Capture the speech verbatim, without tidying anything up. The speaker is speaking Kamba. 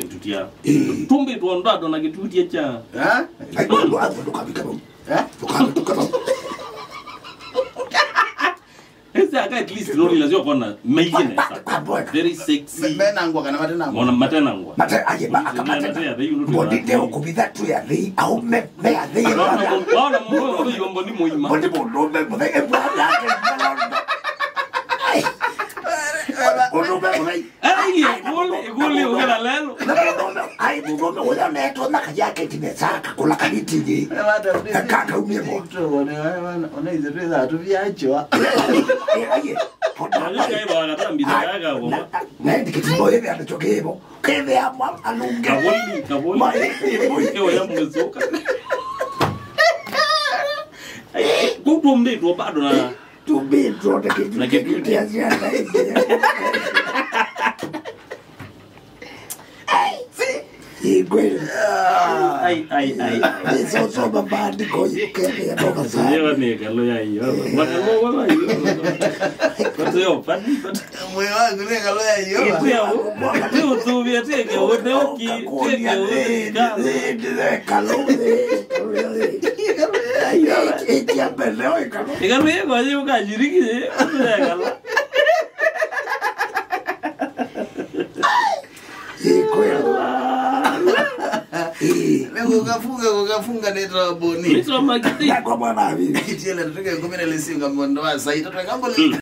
Kĩtutia. Ĩĩ. Tũmbĩtwe ndado na kĩtutia kya. Eh? Ai, ndũ, ndũ, ndũ, ndũkavika vau. Eh? Ndũkavika vau. Ese aka at least no nila sio kona maiki nesa. Very sexy. Me-, menangwa kana matenangwa? Mona matenangwa. Mate, aye, ma-, aka mate. Mate ya thei. Mbodi nde ũkũvitha tu ya thei, au me, me ya thei. Ona mu-, ona mũndũ ũyũ mboni mũima. Mbodi mũndũme mũthei, e bwana yake. Ai. Mũndũme mũthei. Ai, ĩkũlĩ, ĩkũlĩ ũkĩla lelo. Na mũndũme, ai, mũndũme ũyũ netonya kajaketi nesa, kakũla kavitinĩ. Kakaumie mo. Ona ithe twĩthaa tũviachwa. Aye. Ayo kaĩva wakatambitha kaka goma. Na ndikitimo ĩve anachokĩvo. Kĩve amwa alunge. Kavoli, kavoli. Kĩoya mũgĩcoka. Ai, kũu tũmbĩtwe bado na Tũmbĩtwe na kĩtu-, na kĩtu-, kĩtu-, kĩtu-, Ĩ kweli. Ai, ai, ai. Nĩsosoma maandĩko yu kethĩa no masaa. Yewa nĩ ĩkalũ ya Yeova. Makalũ wa Yeova. But yo, but, but Mwĩĩ waku nĩ ĩkalũ ya Yeova. Ĩtĩa, ti ũtuvia, ti kĩũnĩ ũki, ti kĩũnĩ ka. Nĩ, nĩ, nĩ ĩkalũ, nĩ ĩkalũ, nĩ. Ĩkalũ ya Yeova. Ĩtia mbele o ĩkalũ. Ĩkalũ yĩkwa yĩũka yiriki, ĩkalũ. Ĩkwĩwa. Ĩ. Nĩ kũkafunga, kũkafunga nĩ taboni. Nĩ twa makiti. Nakwa mwana wa bibi. Itiele tutuke kumi na lisi ngambo ndo wa saito twa ngambo. Mm.